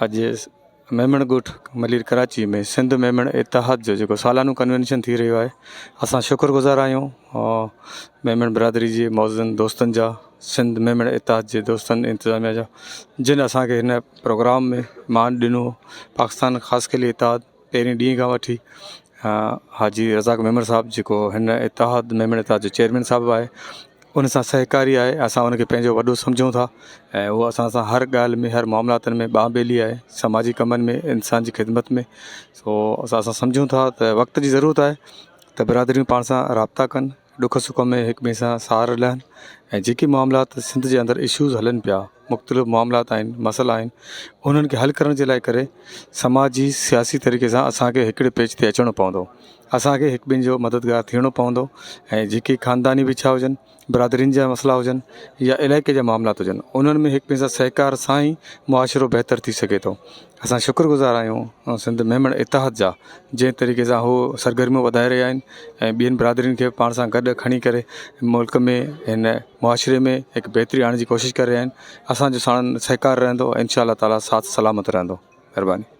اڄ ميمڻ ڳوٺ ملير ڪراچي ۾ سنڌ ميمڻ اتحاد جو جيڪو سالانو ڪنوينشن ٿي رهيو آهي اسان شڪر گذار آهيون ميمڻ برادري جي معززن دوستن جا سنڌ ميمڻ اتحاد جي دوستن انتظاميا جا جن اسانکي هن پروگرام ۾ مان ڏنو پاڪستان خاصخيلي اتحاد پهرين ڏينهن کان وٺي حاجي رزاق ميمڻ صاحب جيڪو هن اتحاد ميمڻ اتحاد جو چيئرمين صاحب آهي ان سان سهڪاري آهي اسان ان کي پنهنجو وڏو سمجهون ٿا ۽ اهو اسان سان هر ڳالهه ۾ هر معاملاتن ۾ ٻانهن ٻيلي آهي سماجي ڪمن ۾ انسان جي خدمت ۾ سو اسان سمجهون ٿا ته وقت جي ضرورت آهي ته برادريون پاڻ سان رابطا ڪن ڏک سک ۾ هڪ ٻئي سان سار لهن ۽ جيڪي معاملات سنڌ جي اندر اشوز هلن پيا مختلف معاملات آهن مسئلا آهن انهن کي حل ڪرڻ جي لاء ڪري سماجي سياسي طريقي سان اسانکي هڪڙي پيج تي اچڻو پوندو اسانکي هڪ ٻن جو مددگار ٿيڻو پوندو ۽ جيڪي خانداني ويڇا هجن برادرين جا مسئلا هجن يا علائقي جا معاملات هجن انهن ۾ هڪ ٻئي سان سهڪار سان ئي معاشرو بهتر ٿي سگهي ٿو اسان شڪر گذار آهيون سنڌ ميمڻ اتحاد جا جنهن طريقي سان هو سرگرميون وڌائي رهيا آهن ۽ ٻين برادرين کي پاڻ سان گڏ کڻي ڪري ملڪ ۾ هن معاشري ۾ هڪ بهتري آڻڻ جي ڪوشش ڪري رهيا آهن اسانجو ساڻن سهڪار رهندو انشاء الله تعاليٰ ساٿ سلامت رهندو مهرباني.